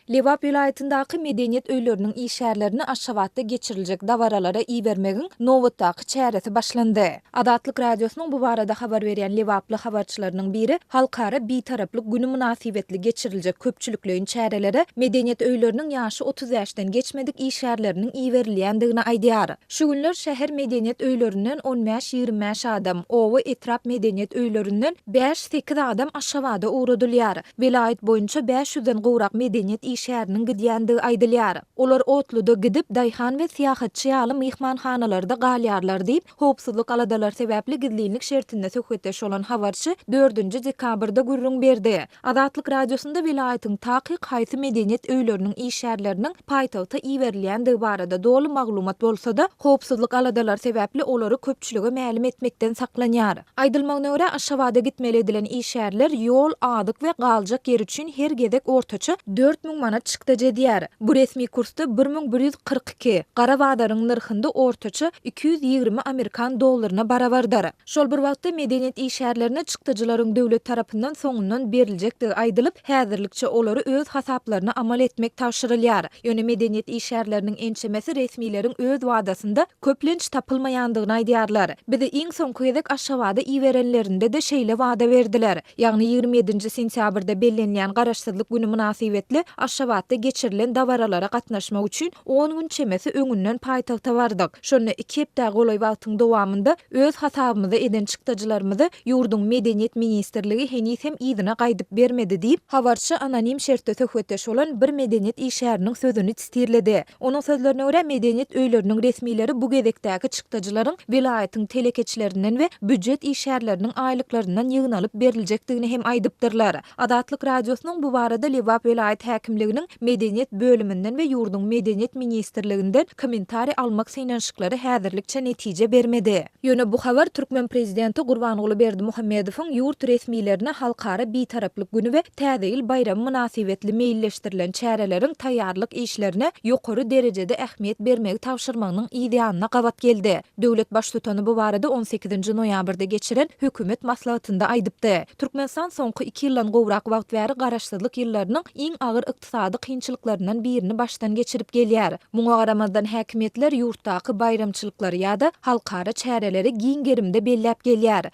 Lebap welaýatyndaky medeniýet öýleriniň işgärlerini Aşgabatda geçiriljek dabaralara ibermegiň nobatdaky çäresi başlandy. Azatlyk Radiosynyň bu barada habar berýän lebaply habarçylarynyň biri Halkara Bitaraplyk güni mynasybetli geçiriljek köpçülikleýin çärelere medeniýet öýleriniň ýaşy 35-den geçmedik işgärleriniň iberilýändigini aýdýar. Şu günler şäher medeniýet öýlerinden on bäş-ýigrimi bäş adam, oba, etrap medeniýet öýlerinden bäş-sekiz adam Aşgabada ugradylýar. Welaýat boýunça bäş ýüzden gowrak medeniýet işgäriniň gidýändigi aýdylýar. Olar otluda gidip, Daýhan we Syýahatçy ýaly myhmanhanalarda galýarlar diýip, howpsuzlyk aladalary sebäpli gizlinlik şertinde söhbetdeş bolan habarçy dördünji dekabrda gürrüň berdi. Azatlyk Radiosynda welaýatyň takyk haýsy medeniýet öýleriniň işgärleriniň paýtagta iberilýändigi barada doly maglumat bolsa-da, howpsuzlyk aladalary sebäpli olary köpçülige mälim etmekden saklanýar. Aýdylmagyna görä, Aşgabada gitmeli edilen işgärler ýol, azyk we galjak ýer üçin her gezek ortaça 4000 manat çykdajy edýär. Bu resmi kursda 1142, gara bazaryň nyrhynda ortaça 220 amerikan dollaryna barabardyr. Şol bir wagtda, medeniýet işgärlerine çykdajylaryň döwlet tarapyndan soňundan beriljekdigi aýdylyp, häzirlikçe olary öz hasaplaryna amal etmek tabşyrylýar. Ýöne medeniýet işgärleriniň ençemesi resmileriň öz wadasynda köplenç tapylmaýandygyny aýdýarlar. Bizi iň soňky gezek Aşgabada iberenlerinde-de şeýle wada berdiler. Ýagny 27-nji sentýabrda bellenilýän Garaşsyzlyk güni mynasybetli Aşgabatda geçirilen dabaralara gatnaşmak üçin on gün çemesi öňünden paýtagta bardyk. Şonda iki hepdä golaý wagtyň dowamynda öz hasabymyza eden çykdajylarymyzy ýurduň Medeniýet ministrligi heniz hem yzyna gaýdyp bermedi diýip, habarçy anonim şertde söhbetdeş bolan bir medeniýet işgäriniň sözüni sitirledi. Onuň sözlerine görä, medeniýet öýleriniň resmileri bu gezekdäki çykdajylaryň welaýatyň telekeçilerinden we býujet işgärleriniň aýlyklaryndan ýygnalyp beriljekdigini hem aýdypdyrlar. Azatlyk Radiosynyň bu barada Lebap welaýat häkimliginiň Medeniýet bölüminden we ýurduň Medeniýet ministrliginden kommentariý almak synanyşyklary häzirlikçe netije bermedi. Ýöne bu habar türkmen prezidenti Gurbanguly Berdimuhamedowyň ýurt resmilerine Halkara Bitaraplyk güni we Täze ýyl baýramy mynasybetli meýilleşdirilen çäreleriň taýýarlyk işlerine ýokary derejede ähmiýet bermegi tabşyrmagynyň yz ýanyna gabat geldi. Döwlet Baştutany bu barada on sekizinji noýabrda geçiren hökümet maslahatynda aýdypdy. Türkmenistan soňky iki ýyldan gowrak wagt bäri garaşsyzlyk ýyllarynyň iň agyr ykdysady kynçylyklaryndan birini başdan geçirip gelýär. Muňa garamazdan häkimiýetler ýurtdaky baýramçylyklary ýa-da halkara çäreleri giň gerimde belläp gelýär.